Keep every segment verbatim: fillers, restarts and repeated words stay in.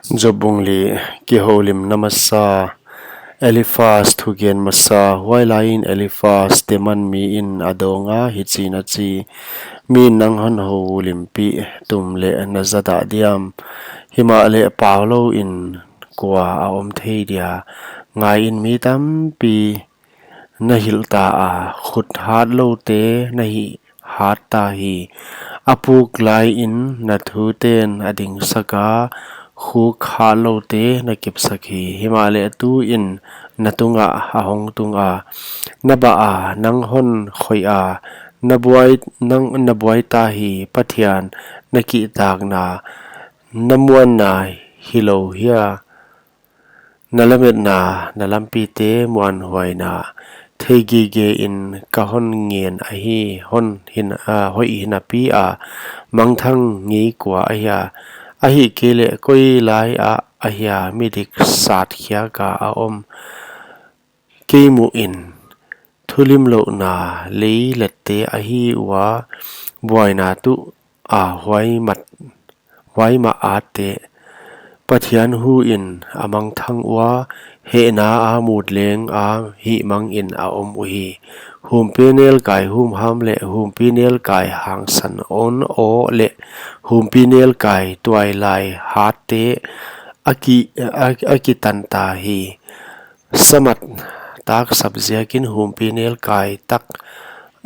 Job bung li. Kihoulimna masa. Eliphaz thugen masa. Huailaiin Eliphaz Teman miin a dawnga hichiin a chi: Miin nang hon houlimpih tum leh na za dah diam? Himahleh pau louin kua a om thei dia? Ngaiin, mi tampi na hilh ta a, khut hatloute na hih hat ta hi. A puk laiin na thuten a dingsaka, khuk hatloute na kipsak hi. Himahleh tuin na tungah a hong tunga, na baha nang hon khoiha, na buai, nang, na buai ta hi. Pathian, na kihtakna na muanna hilou hia? Na lametna, na lampite muanhuaina thei gegein ka hon ngen ahi, hon hin, a, hoih hinapia mangthang ngei kua ahia? Ahihkeileh koi laiah ahia midik sat khiaka a om? Kei muhin thulimlouhna lei lette ahi ua, buaina tuh a huai mat, huai mah atte. Pathian huin a mangthang ua, hehna a mut leng a hihmangin a om uhi. Humpinelkai humham leh humpinelkai hangsan on aw leh humpinelkai tuailai hatte a ki, a, a kitan ta hi. Samat tak sap ziakin humpinelkai tak,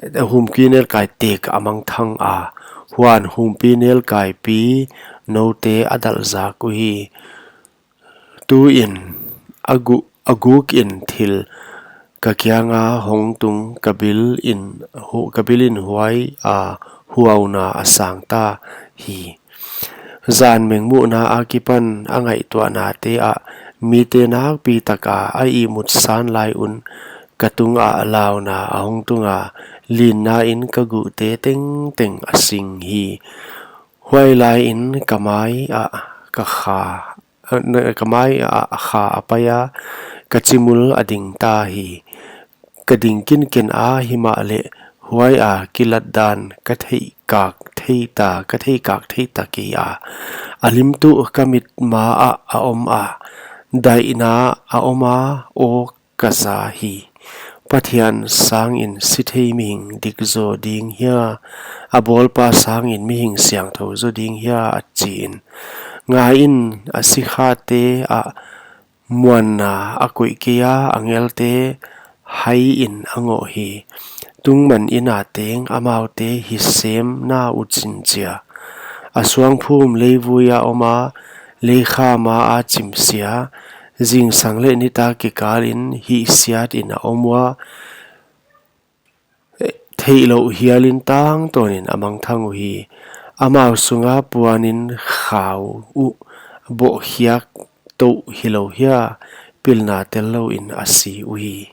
humpinelkai tek a mangthang a, huan humpinelkai pi noute a dalh zak uhi. Tuin a gu, a gukin thil ka kianga hong tung, ka bilin hu, ka bilin huaia huauna a sang ta hi. Zan mengmuhna akipan a ngaihtuahnate ah mite nakpi taka a ihmut san lai un ka tungah launa a hong tunga, linnain ka guhte tengteng a sing hi. Huailaiin ka mai ah ka kha, ka mai ah kha a paia, ka chimul a ding ta hi. Ka ding kinken a, himahleh huaia kilat dan ka theikak thei ta, ka theikak thei ta kei a. A lim tuh ka mit maah a om a, daihna a om a, aw ka za hi. Pathian sangin sithei mihing dik zaw ding hia? A bawlpa sangin mihing siangthou zaw ding hia? A chiin. Ngaiin, a sikhate ah muanna a koih kei a, angelte haiin a ngoh hi. Tungman inn a teng amaute hi sem na uchin chia. A suangphum leivui a om a, leikha maa chimsia, zingsang leh nitak kikalin hihsiatin a om ua, theihlouh hialin tangtawnin a mangthang uhi. Amau sunga puanin khau uh bohkhiak touh hilou hia, pilna tel louin a si uhi.